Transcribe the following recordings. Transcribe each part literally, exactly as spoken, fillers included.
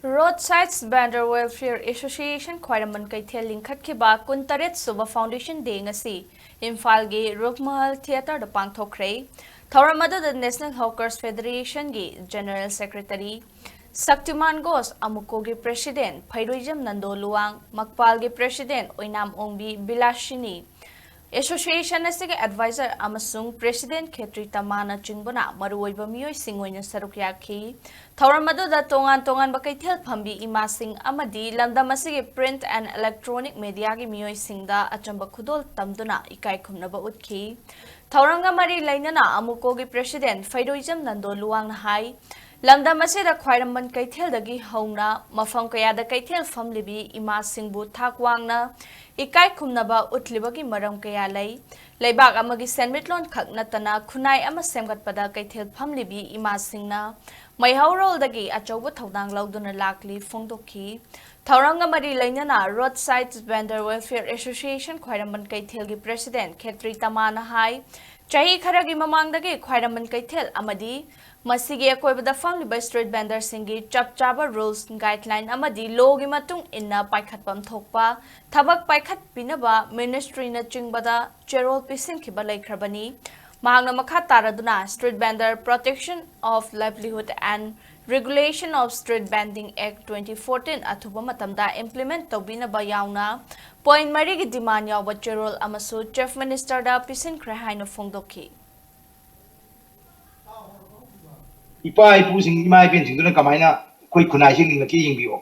Roadside Vendor Welfare Association ꯈ꯭ꯋꯥꯏꯔꯝꯕꯟ ꯀꯩꯊꯦꯜ ꯂꯤꯡꯈꯠꯈꯤꯕ ꯀꯨꯟꯇꯔꯦꯠ ꯁꯨꯕ Foundation Day ꯉꯁꯤ ꯏꯝꯐꯥꯜꯒꯤ ꯔꯨꯛꯃꯍꯜ ꯊꯤꯌꯦꯇꯔꯗ ꯄꯥꯡꯊꯣꯛꯈ꯭ꯔꯦ꯫ ꯊꯧꯔꯝ ꯑꯗꯨꯗ National Hawkers Federationꯒꯤ General Secretary Shaktimaan ꯒꯣꯁ, ꯑꯃꯨꯀꯣꯒꯤ President ꯐꯩꯔꯣꯏꯖꯝ Nando Luwang, ꯃꯛꯄꯥꯜꯒꯤ President ꯑꯣꯏꯅꯥꯝ ꯑꯣꯡꯕꯤ ꯕꯤꯂꯥꯁꯤꯅꯤ, Association ꯑꯁꯤꯒꯤ Advisor ꯑꯃꯁꯨꯡ President ꯈꯦꯇ꯭ꯔꯤ ꯇꯃꯥꯅꯆꯤꯡꯕꯅ ꯃꯔꯨꯑꯣꯏꯕ ꯃꯤꯑꯣꯏꯁꯤꯡ ꯑꯣꯏꯅ ꯁꯔꯨꯛ ꯌꯥꯈꯤ꯫ ꯊꯧꯔꯝ ꯑꯗꯨꯗ ꯇꯣꯉꯥꯟ ꯇꯣꯉꯥꯟꯕ ꯀꯩꯊꯦꯜ ꯐꯝꯕꯤ ꯏꯃꯥꯁꯤꯡ ꯑꯃꯗꯤ ꯂꯝꯗꯝ ꯑꯁꯤꯒꯤ Print and Electronic Mediaꯒꯤ ꯃꯤꯑꯣꯏꯁꯤꯡꯗ ꯑꯆꯝꯕ ꯈꯨꯗꯣꯜ ꯇꯝꯗꯨꯅ ꯏꯀꯥꯏ ꯈꯨꯝꯅꯕ ꯎꯠꯈꯤ꯫ ꯊꯧꯔꯝꯒ ꯃꯔꯤ ꯂꯩꯅꯅ ꯑꯃꯨꯀꯣꯒꯤ President ꯐꯩꯔꯣꯏꯖꯝ ꯅꯟꯗꯣ ꯂꯨꯋꯥꯡꯅ ꯍꯥꯏ, ꯂꯝꯗꯝ ꯑꯁꯤꯗ ꯈ꯭ꯋꯥꯏꯔꯝꯕꯟ ꯀꯩꯊꯦꯜꯗꯒꯤ ꯍꯧꯅ ꯃꯐꯝ ꯀꯌꯥꯗ ꯀꯩꯊꯦꯜ ꯐꯝꯂꯤꯕꯤ ꯏꯃꯥꯁꯤꯡꯕꯨ ꯊꯥꯛ ꯋꯥꯡꯅ ꯏꯀꯥꯏ ꯈꯨꯝꯅꯕ ꯎꯠꯂꯤꯕꯒꯤ ꯃꯔꯝ ꯀꯌꯥ ꯂꯩ꯫ ꯂꯩꯕꯥꯛ ꯑꯃꯒꯤ ꯁꯦꯟꯃꯤꯠꯂꯣꯟ ꯈꯛ ꯅꯠꯇꯅ ꯈꯨꯟꯅꯥꯏ ꯑꯃ ꯁꯦꯝꯒꯠꯄꯗ ꯀꯩꯊꯦꯜ ꯐꯝꯂꯤꯕꯤ ꯏꯃꯥꯁꯤꯡꯅ ꯃꯩꯍꯧꯔꯣꯜꯗꯒꯤ ꯑꯆꯧꯕ ꯊꯧꯗꯥꯡ ꯂꯧꯗꯨꯅ ꯂꯥꯛꯂꯤ ꯐꯣꯡꯗꯣꯛꯈꯤ꯫ ꯊꯧꯔꯝꯒ ꯃꯔꯤ ꯂꯩꯅꯅ Roadside Vendor Welfare Association ꯈ꯭ꯋꯥꯏꯔꯝꯕꯟ ꯀꯩꯊꯦꯜꯒꯤ President ꯈꯦꯇ꯭ꯔꯤ ꯇꯃꯥꯅ ꯍꯥꯏ, ꯆꯍꯤ ꯈꯔꯒꯤ ꯃꯃꯥꯡꯗꯒꯤ ꯈ꯭ꯋꯥꯏꯔꯝꯕꯟ ꯀꯩꯊꯦꯜ ꯑꯃꯗꯤ ꯃꯁꯤꯒꯤ ꯑꯀꯣꯏꯕꯗ ꯐꯝꯂꯤꯕ street vendorꯁꯤꯡꯒꯤ ꯆꯞ ꯆꯥꯕ rules, guideline ꯑꯃꯗꯤ lawꯒꯤ ꯃꯇꯨꯡ ꯏꯟꯅ ꯄꯥꯏꯈꯠꯐꯝ ꯊꯣꯛꯄ ꯊꯕꯛ ꯄꯥꯏꯈꯠꯄꯤꯅꯕ ministryꯅ ꯆꯤꯡꯕꯗ ꯆꯦꯔꯣꯜ ꯄꯤꯁꯤꯟꯈꯤꯕ ꯂꯩꯈ꯭ꯔꯕꯅꯤ꯫ ꯃꯍꯥꯛꯅ ꯃꯈꯥ ꯇꯥꯔꯗꯨꯅ Street Vendor Protection of Livelihood and Regulation of Street Vending Act twenty fourteen ꯑꯊꯨꯕ ꯃꯇꯝꯗ implement ꯇꯧꯕꯤꯅꯕ ꯌꯥꯎꯅ point ꯃꯔꯤꯒꯤ demand ꯌꯥꯎꯕ ꯆꯦꯔꯣꯜ ꯑꯃꯁꯨ Chief Ministerꯗ ꯄꯤꯁꯤꯟꯈ꯭ꯔꯦ ꯍꯥꯏꯅ ꯐꯣꯡꯗꯣꯛꯈꯤ꯫ ꯏꯄꯥ ꯏꯄꯨꯁꯤꯡ, ꯏꯃꯥ ꯏꯕꯦꯟꯁꯤꯡꯗꯨꯅ ꯀꯃꯥꯏꯅ ꯑꯩꯈꯣꯏ ꯈꯨꯟꯅꯥꯏꯁꯤ ꯂꯤꯡꯂꯛꯀꯦ ꯌꯦꯡꯕꯤꯌꯣ꯫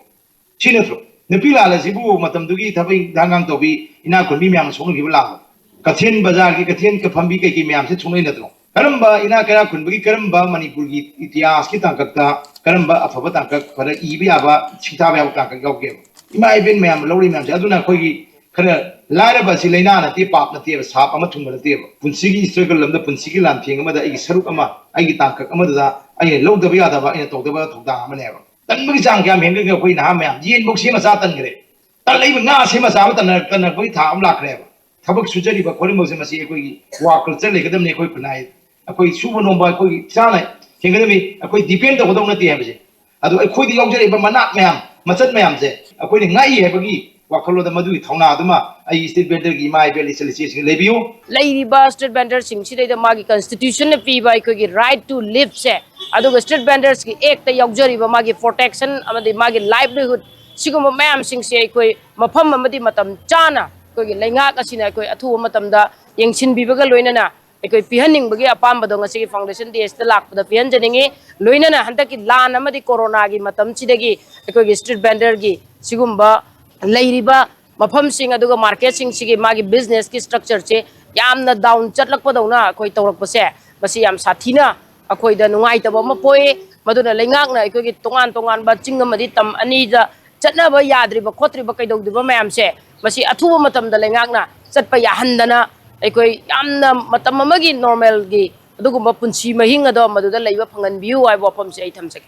ꯁꯤ ꯅꯠꯇ꯭ꯔꯣ? ꯅꯨꯄꯤ ꯂꯥꯜꯂꯁꯤꯕꯨ ꯃꯇꯝꯗꯨꯒꯤ ꯊꯕꯛ ꯏꯪꯈꯥꯡ ꯇꯧꯕꯤ, ꯏꯅꯥꯛ ꯈꯨꯟꯕꯤ ꯃꯌꯥꯝꯅ ꯁꯣꯛꯅꯈꯤꯕ ꯂꯥꯟꯗꯣ꯫ ꯀꯩꯊꯦꯜ ꯕꯖꯥꯔꯒꯤ ꯀꯩꯊꯦꯜ ꯐꯝꯕꯤ ꯀꯩꯀꯩ ꯃꯌꯥꯝꯁꯦ ꯁꯣꯛꯅꯩ ꯅꯠꯇ꯭ꯔꯣ? ꯀꯔꯝꯕ ꯏꯅꯥꯛ ꯀꯩꯔꯥꯛ ꯈꯨꯟꯕꯒꯤ, ꯀꯔꯝꯕ ꯃꯅꯤꯄꯨꯔꯒꯤ ꯏꯇꯤꯍꯥꯁꯀꯤ ꯇꯥꯡꯀꯛꯇ ꯀꯔꯝꯕ ꯑꯐꯕ ꯇꯥꯡꯀꯛ ꯐꯅ ꯏꯕ ꯌꯥꯕ, ꯁꯤꯡꯊꯥꯕ ꯌꯥꯕ ꯇꯥꯡꯀꯛ ꯌꯥꯎꯒꯦꯕ? ꯏꯃꯥ ꯏꯕꯦꯟ ꯃꯌꯥꯝꯅ ꯂꯧꯔꯤ ꯃꯌꯥꯝꯁꯦ꯫ ꯑꯗꯨꯅ ꯑꯩꯈꯣꯏꯒꯤ ꯈꯔ ꯂꯥꯏꯔꯕ ꯑꯁꯤ ꯂꯥꯏꯅꯥ ꯅꯠꯇꯦ, ꯄꯥꯞ ꯅꯠꯇꯦꯕ, ꯁꯥꯞ ꯑꯃ ꯊꯨꯡꯕ ꯅꯠꯇꯦꯕ꯫ ꯄꯨꯟꯁꯤꯒꯤ struggle ꯑꯃꯗ, ꯄꯨꯟꯁꯤꯒꯤ ꯂꯥꯟꯊꯦꯡ ꯑꯃꯗ ꯑꯩꯒꯤ ꯁꯔꯨꯛ ꯑꯃ, ꯑꯩꯒꯤ ꯇꯥꯡꯀꯛ ꯑꯃꯗꯨꯗ ꯑꯩꯅ ꯂꯧꯗꯕ ꯌꯥꯗꯕ, ꯑꯩꯅ ꯇꯧꯗꯕ ꯊꯧꯗꯥꯡ ꯑꯃꯅꯦꯕ꯫ ꯇꯟꯕꯒꯤ ꯆꯥꯡ ꯀꯌꯥꯝ ꯍꯦꯟꯒꯠꯈ꯭ꯔꯦ ꯑꯩꯈꯣꯏ ꯅꯍꯥ ꯃꯌꯥꯝ? ꯌꯦꯟꯐꯧ ꯁꯦꯝꯃ ꯆꯥ ꯇꯟꯈ꯭ꯔꯦ꯫ ꯇꯜꯂꯛꯏꯕ ꯉꯥ ꯁꯦꯝꯃ ꯆꯥꯕ ꯇꯟꯅ-, ꯇꯟꯅꯔꯛꯄꯒꯤ ꯊꯥ ꯑꯃ ꯂꯥꯛꯈ꯭ꯔꯦꯕ꯫ ꯊꯕꯛ ꯁꯨꯖꯔꯤꯕ ꯈꯣꯠꯂꯤꯕꯁꯦ ꯃꯁꯤ ꯑꯩꯈꯣꯏꯒꯤ work culture ꯂꯩꯒꯗꯕꯅꯤ꯫ ꯑꯩꯈꯣꯏ ꯈꯨꯟꯅꯥꯏ, ꯑꯩꯈꯣꯏ ꯁꯨꯕ ꯅꯣꯝꯕ ꯑꯩꯈꯣꯏꯒꯤ ꯏꯁꯥꯅ ꯍꯦꯟꯒꯗꯕꯅꯤ꯫ ꯑꯩꯈꯣꯏ depend ꯇꯧꯒꯗꯧ ꯅꯠꯇꯦ ꯍꯥꯏꯕꯁꯦ꯫ ꯑꯗꯨ ꯑꯩꯈꯣꯏꯗ ꯌꯥꯎꯖꯔꯛꯏꯕ ꯃꯅꯥꯛ ꯃꯌꯥꯝ, ꯃꯆꯠ ꯃꯌꯥꯝꯁꯦ ꯑꯩꯈꯣꯏꯅ ꯉꯥꯛꯏ ꯍꯥꯏꯕꯒꯤ ꯋꯥꯈꯜꯂꯣꯟꯗ ꯃꯗꯨꯒꯤ ꯊꯧꯅꯥꯗꯨꯃ ꯑꯩ ꯁ꯭ꯇ꯭ꯔꯤꯠ ꯚꯦꯟꯗꯔꯒꯤ ꯏꯃꯥ ꯏꯕꯦꯜ ꯏꯆꯜ ꯏꯆꯦꯁꯤꯡ ꯂꯩꯕꯤꯌꯨ꯫ ꯂꯩꯔꯤꯕ ꯁ꯭ꯇ꯭ꯔꯤꯠ ꯚꯦꯟꯗꯔꯁꯤꯡꯁꯤꯗꯩꯗ ꯃꯥꯒꯤ ꯀꯟꯁꯇꯤꯇ꯭ꯌꯨꯁꯟꯅ ꯄꯤꯕ ꯑꯩꯈꯣꯏꯒꯤ ꯔꯥꯏꯠ ꯇꯨ ꯂꯤꯞꯁꯦ, ꯑꯗꯨꯒ ꯁ꯭ꯇ꯭ꯔꯤꯠ ꯚꯦꯟꯗꯔꯁꯀꯤ ꯑꯦꯛꯇ ꯌꯥꯎꯖꯔꯤꯕ ꯃꯥꯒꯤ ꯄ꯭ꯔꯣꯇꯦꯛꯁꯟ ꯑꯃꯗꯤ ꯃꯥꯒꯤ ꯂꯥꯏꯚꯂꯤꯍꯨꯗ, ꯁꯤꯒꯨꯝꯕ ꯃꯌꯥꯝꯁꯤꯡꯁꯦ ꯑꯩꯈꯣꯏ ꯃꯐꯝ ꯑꯃꯗꯤ ꯃꯇꯝ ꯆꯥꯅ ꯑꯩꯈꯣꯏꯒꯤ ꯂꯩꯉꯥꯛ ꯑꯁꯤꯅ ꯑꯩꯈꯣꯏ ꯑꯊꯨꯕ ꯃꯇꯝꯗ ꯌꯦꯡꯁꯤꯟꯕꯤꯕꯒ ꯂꯣꯏꯅꯅ ꯑꯩꯈꯣꯏ ꯄꯤꯍꯟꯅꯤꯡꯕꯒꯤ ꯑꯄꯥꯝꯕꯗꯣ ꯉꯁꯤꯒꯤ ꯐꯥꯎꯟꯗꯦꯁꯟ ꯗꯦꯁꯤꯗ ꯂꯥꯛꯄꯗ ꯄꯤꯍꯟꯖꯅꯤꯡꯉꯤ꯫ ꯂꯣꯏꯅꯅ ꯍꯟꯗꯛꯀꯤ ꯂꯥꯟ ꯑꯃꯗꯤ ꯀꯣꯔꯣꯅꯥꯒꯤ ꯃꯇꯝꯁꯤꯗꯒꯤ ꯑꯩꯈꯣꯏꯒꯤ ꯁ꯭ꯇ꯭ꯔꯤꯠ ꯚꯦꯟꯗꯔꯒꯤ ꯁꯤꯒꯨꯝꯕ ꯂꯩꯔꯤꯕ ꯃꯐꯝꯁꯤꯡ ꯑꯗꯨꯒ ꯃꯥꯔꯀꯦꯠꯁꯤꯡꯁꯤꯒꯤ ꯃꯥꯒꯤ ꯕꯤꯖꯤꯅꯦꯁꯀꯤ ꯁ꯭ꯇ꯭ꯔꯛꯆꯔꯁꯦ ꯌꯥꯝꯅ ꯗꯥꯎꯟ ꯆꯠꯂꯛꯄꯗꯧꯅ ꯑꯩꯈꯣꯏ ꯇꯧꯔꯛꯄꯁꯦ, ꯃꯁꯤ ꯌꯥꯝ ꯁꯥꯊꯤꯅ ꯑꯩꯈꯣꯏꯗ ꯅꯨꯡꯉꯥꯏꯇꯕ ꯑꯃ ꯄꯣꯛꯏ꯫ ꯃꯗꯨꯅ ꯂꯩꯉꯥꯛꯅ ꯑꯩꯈꯣꯏꯒꯤ ꯇꯣꯉꯥꯟ ꯇꯣꯉꯥꯟꯕ ꯆꯤꯡ ꯑꯃꯗꯤ ꯇꯝ ꯑꯅꯤꯗ ꯆꯠꯅꯕ ꯌꯥꯗ꯭ꯔꯤꯕ ꯈꯣꯠꯇ꯭ꯔꯤꯕ ꯀꯩꯗꯧꯗ꯭ꯔꯤꯕ ꯃꯌꯥꯝꯁꯦ, ꯃꯁꯤ ꯑꯊꯨꯕ ꯃꯇꯝꯗ ꯂꯩꯉꯥꯛꯅ ꯆꯠꯄ ꯌꯥꯍꯟꯗꯅ ꯑꯩꯈꯣꯏ ꯌꯥꯝꯅ ꯃꯇꯝ ꯑꯃꯒꯤ ꯅꯣꯔꯃꯦꯜꯒꯤ ꯑꯗꯨꯒꯨꯝꯕ ꯄꯨꯟꯁꯤ ꯃꯍꯤꯡ ꯑꯗꯣ ꯃꯗꯨꯗ ꯂꯩꯕ ꯐꯪꯍꯟꯕꯤꯌꯨ ꯍꯥꯏꯕ ꯋꯥꯐꯝꯁꯦ ꯑꯩ ꯊꯝꯖꯒꯦ꯫